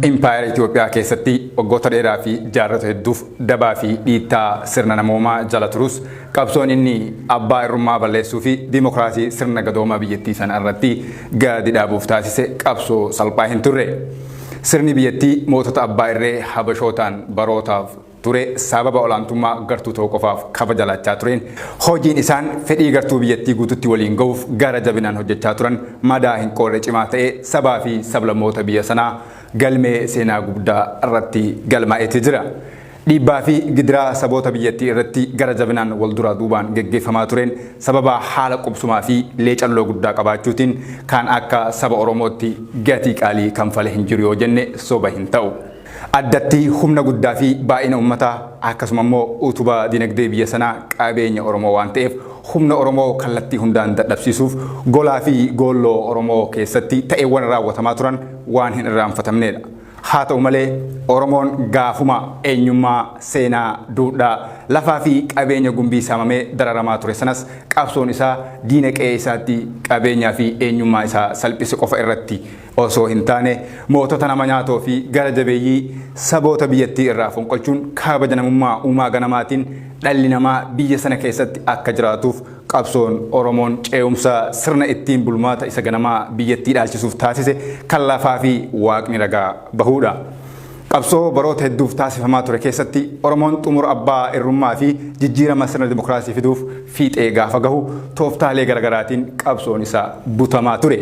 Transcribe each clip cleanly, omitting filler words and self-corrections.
Impaayera Itoophiyaa keessatti waggoota dheeraa fi jaarrata hedduuf dabaa fi dhiittaa sirna namoomaa jala turus, qabsoon inni abbaa irrummaa balleessuu fi dimokiraasii sirna gadoomaa biyyattii sana irratti gadi dhaabuuf taasise qabsoo salphaa hin turre. Sirni biyyattii mootota abbaa irree Habashootaan barootaaf ture sababa olaantummaa gartuu ta'uu qofaaf kabaja laachaa tureen, hojiin isaan fedhii gartuu biyyattii guututti waliin gahuuf gara jabinaan hojjechaa turan madaa hin qoorre cimaa ta'ee sabaa fi sablammoota biyya sanaa galmee seenaa guddaa irratti galmaa'eeti jira. Dhiibbaa fi gidiraa saboota biyyattii irratti gara jabinaan wal duraa duubaan geggeeffamaa tureen sababa haala qubsumaa fi leecalloo guddaa qabaachuutiin kan akka saba Oromootti gatii qaalii kanfale hin jiru yoo jenne soba hin ta'u. Addatti humna guddaa fi baay'ina uummataa, akkasuma immoo utubaa dinagdee biyya sanaa qabeenya Oromoo waan ta'eef, humna Oromoo kallattii hundaan dadhabsiisuuf golaa fi goolloo Oromoo keessatti ta'eewwan raawwatamaa turan waan hin irraanfatamneedha. Haa ta'u malee, Oromoon gaafuma eenyummaa, seenaa, duudhaa, lafaa fi qabeenya gumbii saamamee dararamaa ture sanas qabsoon isaa diina qe'ee isaatti qabeenyaa fi eenyummaa isaa salphise qofa irratti osoo hin taane, mootota nama nyaatoo fi gara jabeeyyii saboota biyyattii irraa fonqolchuun kabaja namummaa uumaa ganamaatiin dhalli namaa biyya sana keessatti akka jiraatuuf qabsoon Oromoon ce'umsa sirna ittiin bulmaata isa ganamaa biyyattii dhaalchisuuf taasise kan lafaa fi waaqni ragaa bahuudha. Qabsoo baroota hedduuf taasifamaa ture keessatti Oromoon xumura abbaa irrummaa fi jijjiirama sirna dimokiraasii fiduuf fiixee gaafa gahu tooftaalee garagaraatiin qabsoon isaa butamaa ture.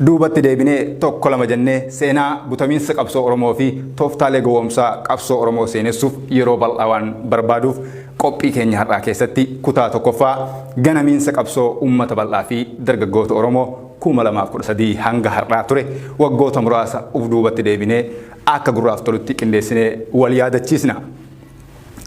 Duubatti deebinee tokko lama jennee seenaa butamiinsa qabsoo Oromoo fi tooftaalee gowwoomsaa qabsoo Oromoo seenessuuf yeroo bal'aa waan barbaaduuf, qophii keenya har'aa keessatti kutaa tokkoffaa, ganamiinsa qabsoo uummata bal'aa fi dargaggoota Oromoo 2013 hanga har'aa ture, waggoota muraasa uf duubatti deebinee akka gurraaf tolutti qindeessinee wal yaadachiisna.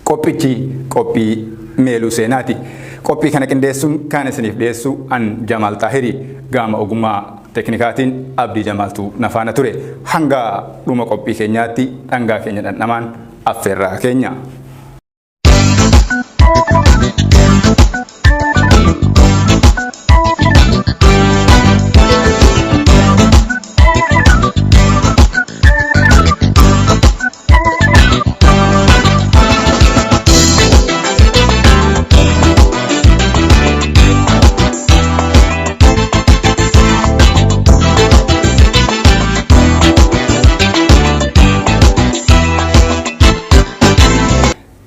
Qophichi qophii Meeluu Seenaati. Qophii kana qindeessuun kan isiniif dhiyeessu an Jamaal Xaahiri. Gama ogummaa teeknikaatiin Abdii Jamaaltu na faana ture. Hanga dhuma qophii keenyaatti dhangaa keenya dhandhamaan affeerraa keenya.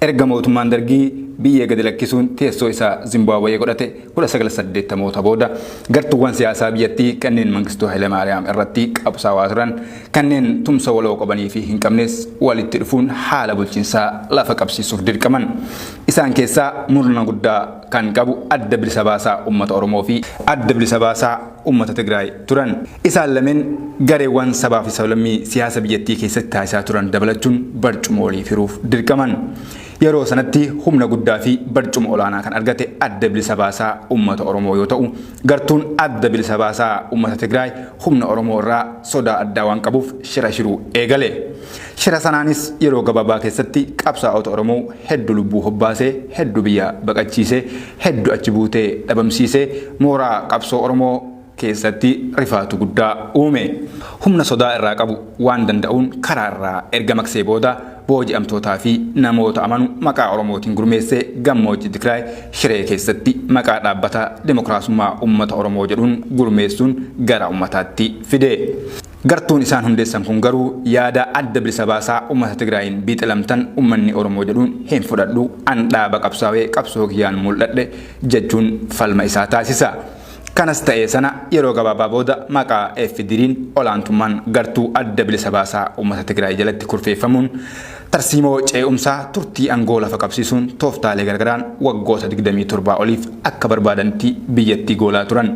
Erga mootummaan Dargii biyya gadi lakkisuun teessoo isaa Zimbaabuwee godhate 1980moota booda, gartuuwwan siyaasaa biyyattii kanneen Mangistuu Hayilamaariyaam irratti qabsaawaa turan, kanneen tumsa waloo qabanii fi hin qabnes walitti dhufuun haala bulchiinsaa lafa qabsiisuuf dirqaman. Isaan keessaa murna guddaa kan qabu Adda Bilisa Baasaa Uummata Oromoo fi Adda Bilisa Baasaa Uummata Tigraay turan. Isaan lameen gareewwan sabaa fi sablammii siyaasa biyyattii keessatti taasisaa turan dabalachuun barcuma waliif hiruuf dirqaman. Yeroo sanatti humna guddaa fi barcuma olaanaa kan argate Adda Bilisa Baasaa Uummata Oromoo yoo ta'u, gartuun Adda Bilisa Baasaa Uummata Tigraay humna Oromoo irraa sodaa addaa waan qabuuf shira shiruu eegale. Shira sanaanis yeroo gabaabaa keessatti qabsaa'ota Oromoo heddu lubbuu hobbaasee, heddu biyya baqachiisee, heddu achi buutee dhabamsiisee, mooraa qabsoo Oromoo keessatti rifaatu guddaa uume. Humna sodaa irraa qabu waan danda'uun karaa irraa erga maqsee booda, booji'amtootaa fi namoota amanu maqaa Oromootiin gurmeessee gammoojji Tigraay Shiree keessatti maqaa dhaabbata Dimokiraasummaa Uummata Oromoo jedhuun gurmeessuun gara uummataatti fide. Gartuun isaan hundeessan kun garuu yaada Adda Bilisa Baasaa Uummata Tigraayiin biixilamtan uummanni Oromoo jedhuun hin fudhadhu, an dhaaba qabsaawee qabsoo kiyyaan mul'adhe jechuun falma isaa taasisa. Kanas ta'ee sana, yeroo gabaabaa booda maqaa FDR'n olaantummaan gartuu Adda Bilisa Baasaa Uummata Tigraay jalatti kurfeeffamuun tarsiimoo cee'umsaa turtii angoo lafa qabsiisuun tooftaalee gargaraan waggoota 27 oliif akka barbaadanitti biyyattii goolaa turan.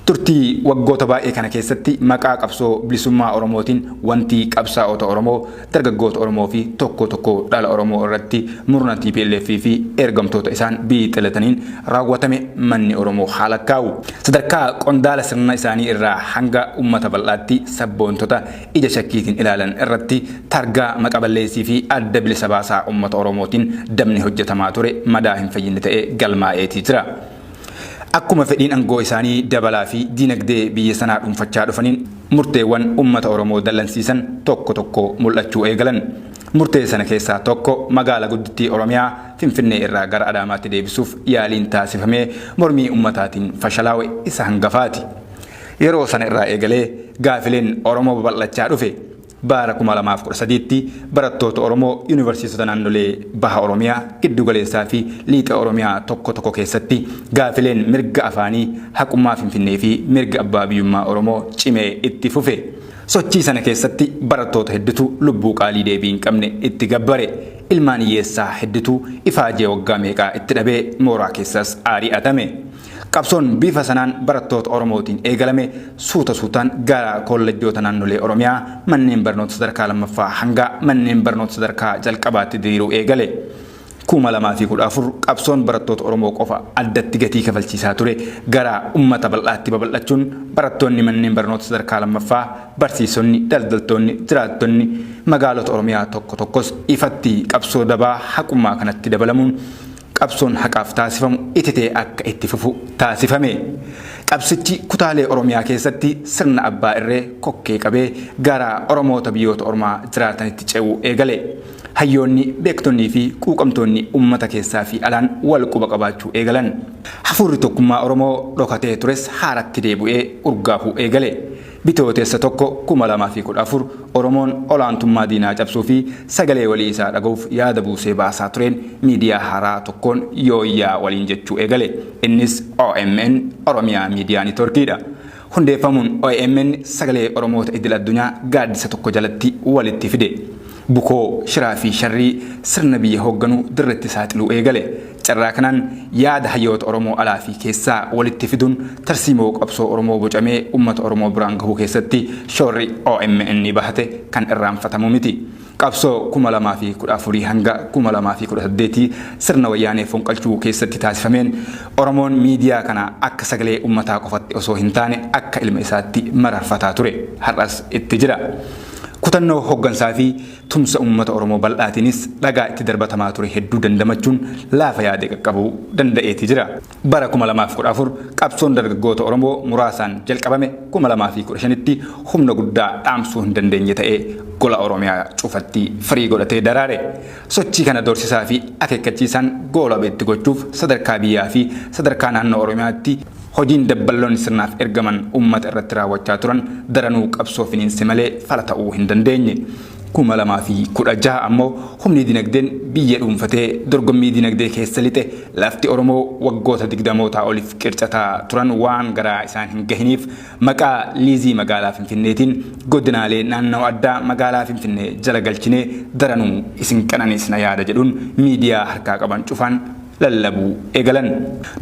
Turtii waggoota baay'ee kana keessatti maqaa qabsoo bilisummaa Oromootiin wanti qabsaa'ota Oromoo, dargaggoota Oromoo fi tokko tokko dhala Oromoo irratti murna tplf fi ergamtoota isaan biixilataniin raawwatame manni Oromoo haa lakkaa'u. Sadarkaa qondaala sirna isaanii irraa hanga ummata bal'aatti sabboontota ija shakkiitiin ilaalan irratti targaa maqa-balleessii fi Adda Bilisa Baasaa Ummata Oromootiin dabni hojjetamaa ture madaa hin fayyinne ta'ee galmaa'eetii jira. Akkuma fedhiin angoo isaanii dabalaa fi diinagdee biyya sanaa dhuunfachaa dhufaniin, murteewwan uummata Oromoo dallansiisan tokko tokko mul'achuu eegalan. Murtee sana keessaa tokko magaala guddittii Oromiyaa Finfinnee irraa gara Adaamaatti deebisuuf yaaliin taasifamee mormii uummataatiin fashalaa'e isa hangafaati. Yeroo sana irraa eegalee gaafileen Oromoo babal'achaa dhufe. Bara 2013tti barattoota Oromoo yuunivarsiitota naannolee Baha Oromiyaa, Giddugaleessaa fi Lixa Oromiyaa tokko tokko keessatti gaafileen mirga afaanii, haqummaa Finfinnee fi mirga abbaa biyyummaa Oromoo cimee itti fufe. Sochii sana keessatti barattoota hedduutu lubbuu qaalii deebii hin qabne itti gabbare. Ilmaan hiyyeessaa hedduutu ifaajee waggaa meeqaa itti dhabee mooraa keessas ari'atame. Qabsoon bifa sanaan barattoota Oromootiin eegalame suuta suutaan gara koolleejjota naannolee Oromiyaa manneen barnoota sadarkaa lammaffaa hanga manneen barnoota sadarkaa jalqabaatti diriiruu eegale. 2014 qabsoon barattoota Oromoo qofa addatti gatii kafalchiisaa ture gara uummata bal'aatti babal'achuun barattoonni manneen barnoota sadarkaa lammaffaa, barsiisonni, daldaltoonni, jiraattonni magaalota Oromiyaa tokko tokkos ifatti qabsoo dabaa haqummaa kanatti dabalamuun qabsoon haqaaf taasifamu ititee akka itti fufu taasifame. Qabsichi kutaalee Oromiyaa keessatti sirna abbaa irree kokkee qabee gara Oromoota biyyoota Ormaa jiraatanitti ce'uu eegale. Hayyoonni, beektonnii fi quuqamtoonni uummata keessaa fi alaan wal quba qabaachuu eegalan. Hafuurri tokkummaa Oromoo dhokatee tures haaratti deebi'ee urgaahuu eegale. Bitootessa 1, 2014 Oromoon olaantummaa diinaa cabsuu fi sagalee walii isaa dhaga'uuf yaada buusee baasaa tureen miidiyaa haaraa tokkoon yooyyaa waliin jechuu eegale. Innis OMN, Oromiyaa Miidiyaa Niitworkiidha. Hundeeffamuun OMN sagalee Oromoota idil addunyaa gaaddisa tokko jalatti walitti fide. Bukoo, shiraa fi sharrii sirna biyya hoogganuu dirretti saaxiluu eegale. Carraa kanaan yaada hayyoota Oromoo alaa fi keessaa walitti fiduun tarsiimoo qabsoo Oromoo bocamee uummata Oromoo biraan gahuu keessatti shoorri OMN bahate kan irraanfatamu miti. Qabsoo 2014 hanga 2018 sirna wayyaanee fonqolchuu keessatti taasifameen Oromoon miidiyaa kana akka sagalee uummataa qofatti osoo hin taane akka ilma isaatti mararfataa ture. Har'as itti jira. Kutannoo hooggansaa fi tumsa uummata Oromoo bal'aatiinis dhagaa itti darbatamaa ture hedduu dandamachuun laafa yaade qaqqabuu danda'eeti jira. Bara 2014 qabsoon dargaggoota Oromoo muraasaan jalqabame 2015tti humna guddaa dhaamsuu hin dandeenye ta'ee gola Oromiyaa cufatti firii godhatee daraare. Sochii kana doorsisaa fi akeekkachiisaan goolaba itti gochuuf sadarkaa biyyaa fi sadarkaa naannoo Oromiyaatti hojiin dabballoonni sirnaaf ergaman uummata irratti raawwachaa turan daranuu qabsoo finiinse malee fala ta'uu hin dandeenye. 2016 ammoo humni dinagdeen biyya dhuunfatee dorgommii dinagdee keessa lixe lafti Oromoo waggoota 20 oliif qircataa turan waan garaa isaan hin gahiniif maqaa liizii magaalaa Finfinneetiin godinaalee naannoo addaa magaalaa Finfinnee jala galchinee daranuu isin qananiisna yaada jedhuun miidiyaa harkaa qaban cufaan lallabuu eegalan.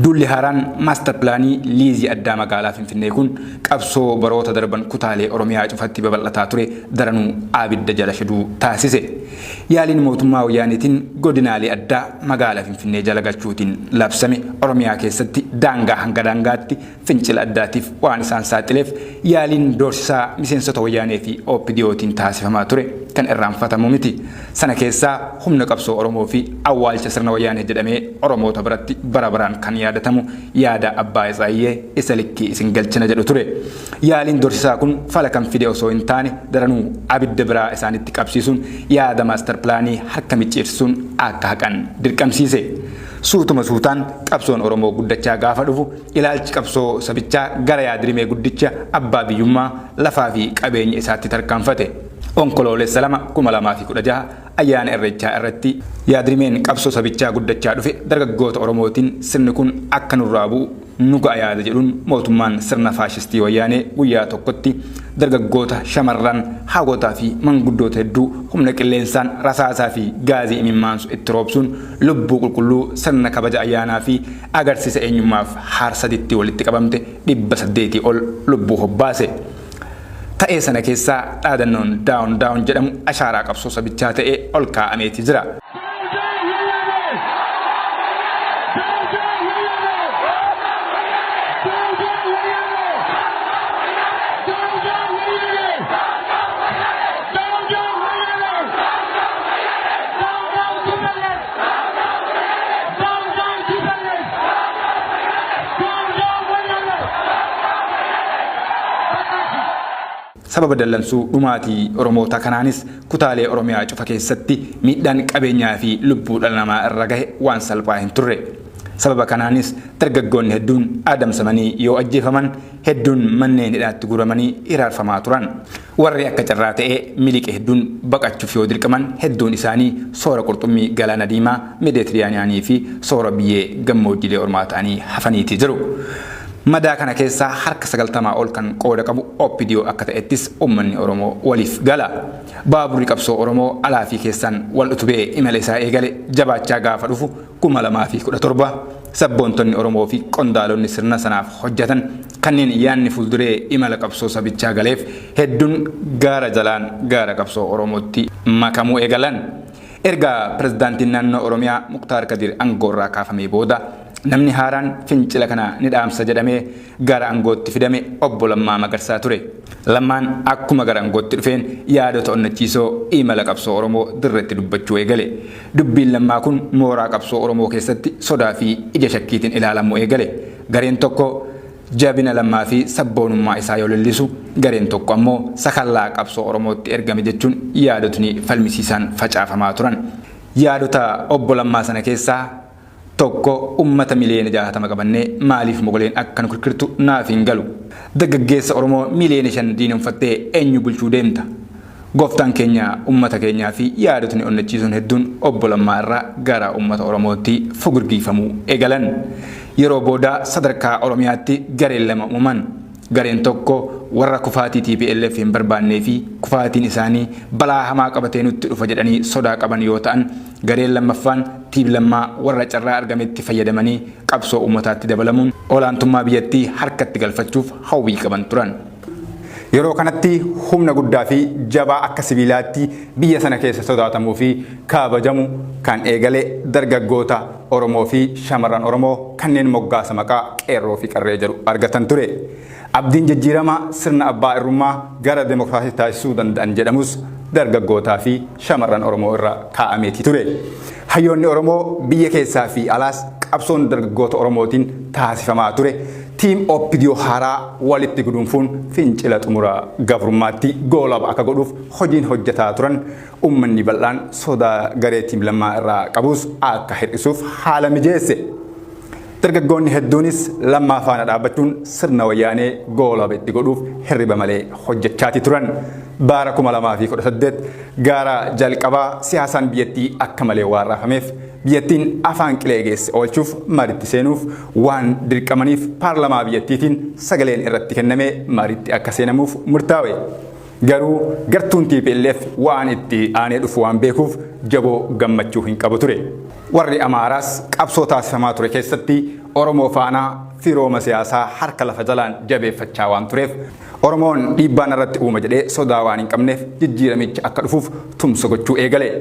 Duulli haaraan maastar pilaanii liizii addaa magaalaa Finfinnee kun qabsoo baroota darban kutaalee Oromiyaa cufatti babal'ataa ture daranuu abidda jala shiduu taasise. Yaaliin mootummaa wayyaaniitiin godinaalee addaa magaalaa Finfinnee jala galchuutiin labsame Oromiyaa keessatti daangaa hanga daangaatti fincila addaatiif waan isaan saaxileef yaaliin doorsisaa miseensota wayyaanee fi OPDOtiin taasifamaa ture kan irraanfatamu miti. Sana keessaa humna qabsoo Oromoo fi awwaalcha sirna wayyaanee jedhamee Oromoota biratti bara baraan kan yaadatamu yaada Abbaa Isaayyee isa likkii isin galchina jedhu ture. Yaaliin doorsisaa kun fala kan fide osoo hin taane daranuu abidda biraa isaanitti qabsiisuun yaada maastar pilaanii harka micciirsuun akka haqan dirqamsiise. Suutuma suutaan qabsoon Oromoo guddachaa gaafa dhufu ilaalchi qabsoo sabichaa gara yaadrimee guddicha abbaa biyyummaa lafaa fi qabeenya isaatti tarkaanfate. Onkoloolessa 2, 2016 ayyaana Irreechaa irratti yaadrimeen qabsoo sabichaa guddachaa dhufe dargaggoota Oromootiin sirni kun akka nurraa bu'u nu ga'a yaada jedhuun mootummaan sirna faashistii wayyaanee guyyaa tokkotti dargaggoota, shamarran, hawwataa fi manguddoota hedduu humna qilleensaan rasaasaa fi gaazii imimmaansu itti roobsuun lubbuu qulqulluu sirna kabaja ayyaanaa fi agarsiisa eenyummaaf haarsaditti walitti qabamte 800 ol lubbuu hobbaase. Ta'ee sana keessaa dhaadannoon daawun daawun jedhamu ashaaraa qabsoo sabichaa ta'ee ol kaa'ameeti jira. Sababa dallansuu dhumaatii Oromootaa kanaanis kutaalee Oromiyaa cufa keessatti miidhaan qabeenyaa fi lubbuu dhala namaa irra gahe waan salphaa hin turre. Sababa kanaanis dargaggoonni hedduun adamsamanii yoo ajjeefaman, hedduun manneen hidhaatti guuramanii hiraarfamaa turan. Warri akka carraa ta'ee miliqe hedduun baqachuuf yoo dirqaman, hedduun isaanii soora qurxummii Galaana Diimaa, Medeetiriyaaniyaanii fi soora biyyee gammoojjiilee ormaa ta'anii hafaniiti jiru. Madaa kana keessaa harka 90 ol kan qooda qabu OPDO akka ta'ettis uummanni Oromoo waliif gala. Baaburri qabsoo Oromoo alaa fi keessaan wal utubee imala isaa eegale jabaachaa gaafa dhufu 2017 sabboontonni Oromoo fi qondaalonni sirna sanaaf hojjetan kanneen yaadni fuulduree imala qabsoo sabichaa galeef hedduun gaara jalaan gaara qabsoo Oromootti makamuu eegalan. Erga pirezidaantiin naannoo Oromiyaa Muktaar Kadir aangoorraa kaafamee booda namni haaraan fincila kana ni dhaamsa jedhamee gara aangootti fidame obbo Lammaa Magarsaa ture. Lammaan akkuma gara aangootti dhufeen yaadota onnachiisoo imala qabsoo Oromoo dirreetti dubbachuu eegale. Dubbiin Lammaa kun mooraa qabsoo Oromoo keessatti sodaa fi ija shakkiitiin ilaalamuu eegale. Gareen tokko jabina Lammaa fi sabboonummaa isaa yoo leellisu, gareen tokko ammoo sakallaa qabsoo Oromootti ergame jechuun yaadotni falmisiisaan facaafamaa turan. Yaadota obbo Lammaa sana keessaa tokko, "Ummata miliyoona 60 qabannee maaliif mogoleen akka nu kirkirtu naaf hin galu. Dargaggeessa Oromoo miliyoona 5 diinonfattee eenyu bulchuu deemta? Gooftaan keenya ummata keenyaa," fi yaadotni onnachiisuun hedduun obbo Lammaa irraa gara ummata Oromootti fugurgiifamuu eegalan. Yeroo booda sadarkaa Oromiyaatti gareen lama uumaman. Gareen tokko warra kufaatii TPLF hin barbaannee fi kufaatiin isaanii balaa hamaa qabatee nutti dhufa jedhanii sodaa qaban yoo ta'an, gareen lammaffaan Team Lammaa warra carraa argametti fayyadamanii qabsoo uummataatti dabalamuun olaantummaa biyyattii harkatti galfachuuf hawwii qaban turan. Yeroo kanatti humna guddaa fi jabaa akka sibiilaatti biyya sana keessa sodaatamuu fi kabajamu kan eegale dargaggoota Oromoo fi shamarran Oromoo kanneen moggaasa maqaa qeerroo fi qarree jedhu argatan ture. Abdiin jijjiirama sirna abbaa irrummaa gara demokiraasii taasisuu danda'an jedhamus dargaggootaa fi shamarran Oromoo irra kaa'ameeti ture. Hayyoonni Oromoo biyya keessaa fi alaas qabsoon dargaggoota Oromootiin taasifamaa ture Team OPDO haaraa walitti gudunfuun fincila xumura gabrummaatti goolaba akka godhuuf hojiin hojjetaa turan uummanni bal'aan sodaa garee Team Lammaa irraa qabus akka hir'isuuf haala mijeesse. Dargaggoonni hedduunis Lammaa faana dhaabbachuun sirna Wayyaanee goolaba itti godhuuf hirriba malee hojjechaati turan. Bara 2018 gaara jalqabaa siyaasaan biyyattii akka malee waan raafameef, biyyattiin afaan qilee geesse oolchuuf maritti seenuuf waan dirqamaniif, paarlamaa biyyattiitiin sagaleen irratti kennamee maritti akka seenamuuf murtaa'e. Garuu gartuun TPLF waan itti aanee dhufu waan beekuuf jaboo gammachuu hin qabu ture. Warri Amaaraas qabsoo taasifamaa ture keessatti Oromoo faanaa firooma siyaasaa harka lafa jalaan jabeeffachaa waan tureef, Oromoon dhiibbaan irratti uuma jedhee sodaa waan hin qabneef jijjiiramicha akka dhufuuf tumsa gochuu eegale.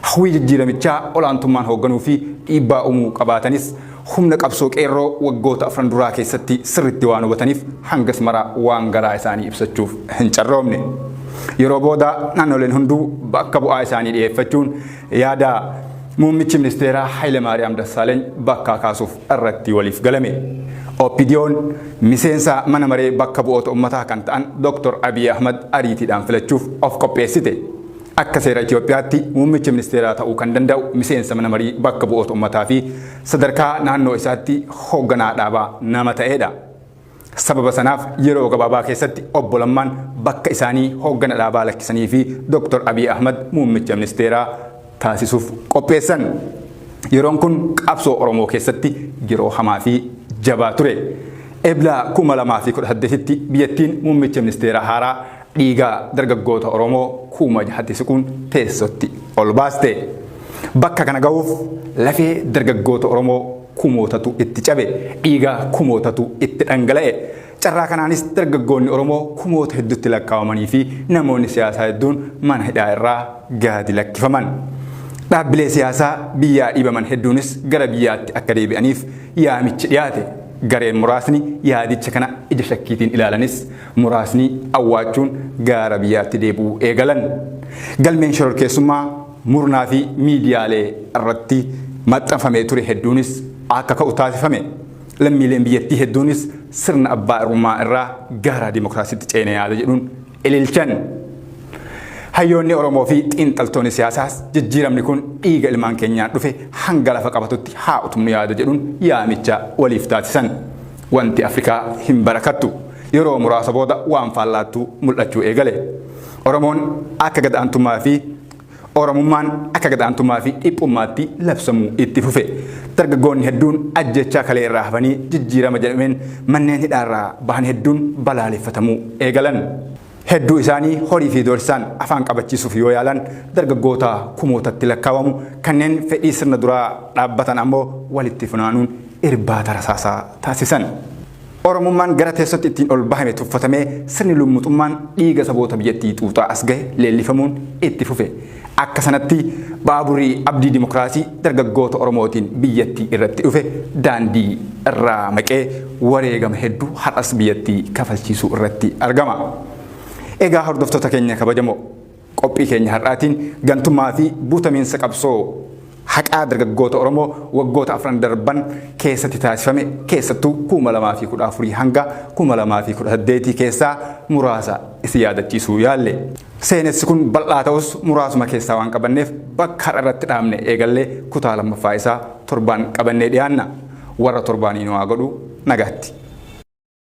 Hawwii jijjiiramichaa olaantummaan hoogganuu fi dhiibbaa uumuu qabaatanis, humna qabsoo qeerroo waggoota afran duraa keessatti sirriitti waan hubataniif hangas mara waan garaa isaanii ibsachuuf hin carroomne. Yeroo booda naannoleen hunduu bakka bu'aa isaanii dhiyeeffachuun yaada muummichi ministeeraa Hayilemaariyaam Dassaaleeny bakkaa kaasuuf irratti waliif galame. OPDO'n miseensa mana maree bakka bu'oota uummataa kan ta'an Dr. Abiy Ahmad ariitiidhaan filachuuf of qopheessite. Akka seera Itoophiyaatti muummicha ministeeraa ta'uu kan danda'u miseensa mana marii bakka bu'oota uummataa fi sadarkaa naannoo isaatti hoogganaa dhaabaa nama ta'edha. Sababa sanaaf yeroo gabaabaa keessatti obbo Lammaan bakka isaanii hooggana dhaabaa lakkisanii fi Dr. Abiy Ahmad muummicha ministeeraa taasisuuf qopheessan. Yeroon kun qabsoo Oromoo keessatti yeroo hamaa fi jabaa ture. Ebla 2018tti biyyattiin muummicha ministeeraa haaraa dhiigaa dargaggoota Oromoo 6,000tti siquun teessotti ol baaste. Bakka kana ga'uuf lafee dargaggoota Oromoo kumootatu itti cabe, dhiigaa kumootatu itti dhangala'e. Carraa kanaanis dargaggoonni Oromoo kumoota hedduutti lakkaa'amanii fi namoonni siyaasaa hedduun mana hidhaa irraa gadi lakkifaman. Dhaabbilee siyaasaa biyyaa dhiibaman hedduunis gara biyyaatti akka deebi'aniif yaamichi dhiyaate. Gareen muraasni yaadicha kana ija shakkiitiin ilaalanis, muraasni awwaachuun gara biyyaatti deebi'uu eegalan. Galmeen shororkeessummaa murnaa fi miidiyaalee irratti maxxanfamee ture hedduunis akka ka'u taasifame. Lammiileen biyyattii hedduunis sirna abbaa irrummaa irraa gara dimokiraasiitti ceene yaada jedhuun ililchan. Hayyoonni Oromoo fi xiinxaltoonni siyaasaas jijjiiramni kun dhiiga ilmaan keenyaan dhufe hanga lafa qabatutti haa utubnu yaada jedhuun yaamicha waliif taasisan. Wanti Afrikaa hin barakattu. Yeroo muraasa booda waan faallaattuu mul'achuu eegale. Oromoon akka gad aantummaa fi Oromummaan akka gad aantummaa fi dhiphummaatti labsamuu itti fufe. Dargaggoonni hedduun ajjeechaa kalee irraa hafanii jijjiirama jedhameen manneen hidhaarraa bahan hedduun balaaleffatamuu eegalan. Hedduu isaanii horii fi doorsisaan afaan qabachiisuuf yoo yaalan, dargaggoota kumootatti lakkaawamu kanneen fedhii sirna duraa dhaabbatan ammoo walitti funaanuun irbaata rasaasaa taasisan. Oromummaan gara teessotti ittiin ol bahame tuffatamee sirni lummuxummaan dhiiga saboota biyyattii xuuxaa as gahe leellifamuun itti fufe. Akka sanatti baaburri abdii dimokiraasii dargaggoota Oromootiin biyyattii irratti dhufe daandii irraa maqee wareegama hedduu har'as biyyattii kafalchiisuu irratti argama. Egaa hordoftoota keenya kabajamoo, qophii keenya har'aatiin gantummaa fi buutamiinsa qabsoo haqaa dargaggoota Oromoo waggoota afran darban keessatti taasifame, keessattuu 2014 hanga 2018 keessaa muraasa isin yaadachiisuu yaalle. Seenessi kun bal'aa ta'us muraasuma keessaa waan qabanneef bakka har'a irratti dhaabne eegallee kutaa lammaffaa isaa torbaan qabannee dhiyaanna. Warra torbaanii nu haa godhu, nagaatti.